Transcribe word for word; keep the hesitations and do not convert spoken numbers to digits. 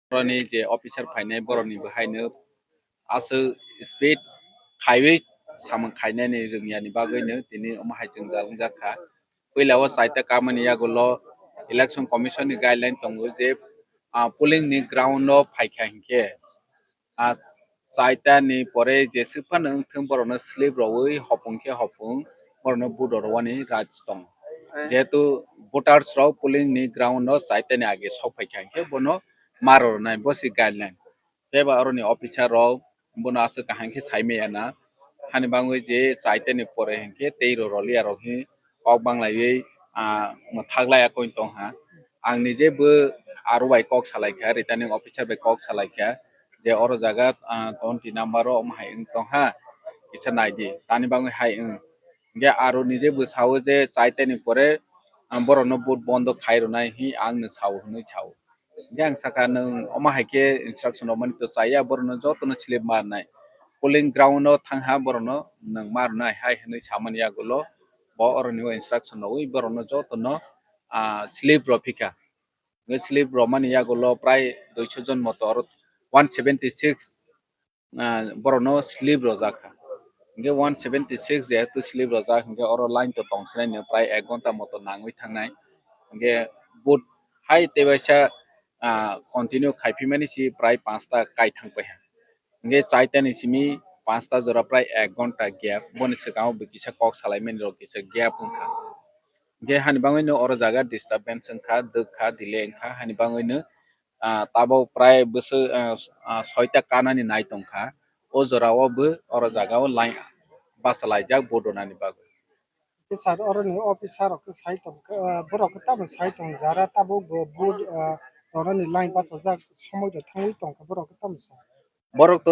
Boroni je officer phainai boroni bo haino aswk speed khaiwi samung khainani rwngyani bagwino tini omo hai jwngjal wngjak kha. Puila o chaita kamani yagulo Election Commission ni guideline tongo je, ah, polling ni ground o phaikha hinkhe, ah, chaita ni pore jeswk phano wngthung borokno slip rwui hopung khe hopung borokno vote rwani rights tongo. Jehetu voters rok polling ni ground o chaita ni age sok phaikha hinkhe bono ma rwnai, bo se guideline. Tei ba oroni officer rok bono aswk kaham khe sai maya na. Hani bagwi je chaita ni pore hinkhe tei rw rwliya rok hi kok banglaiwi, ah, mwthak laiya koi tong ha. Ang nije bo aro bai kok salai kha, returning officer bai kok salai kha je oro jaga, ah, twenty number o omo hai wng tong ha, kisa nai di, tani bagwi hai wng. Hinkhe aro nije bo sao je chaita ni pore, ah, borokno vote bondo khai rwnai hi ang no sao hwnwi sao. Hinkhe ang sakha, "Nwng omo hai khe instruction rwmani to chaya, borokno jotono slip ma rwnai. Polling ground o thang ha, borokno nwng ma rwnai," hai hwnwi samani yagulo bo oroni o instruction rwui borokno jotono, ah, slip rw phikha. Hinkhe slip rwmani yagulo prai duiso jon moto oro one seventy six, ah, borokno slip rwjak kha. Hinkhe one seventy six jehetu slip rwjak, hinkhe oro line to tong sinai no prai ek ghonta moto nangwi thangnai. Hinkhe vote hai tebaisa, ah, continue khaiphi mani si prai panchta kai thang pai ha. Hinkhe chaita ni simi panchta jora prai ek ghonta gap, boni swkango bo kisa kok salai mani rok kisa gap wngkha. Hinkhe hani bagwi no oro jaga disturbance wngkha, dwk kha, delay wngkha, hani bagwi no, ah, tabok prai bwswk, ah, s-, ah, soita kanani nai tongkha. O jora o bo oro jaga o line bachalaijak vote rwnani bagwi. Sir, oroni officer rok khe sai tongkha, ah, borok khe tamo sai tong jara tabok bo vote, ah, rwnani line bachajak somoi rok thangwi tongkha, borok khe tamo sai? Borok to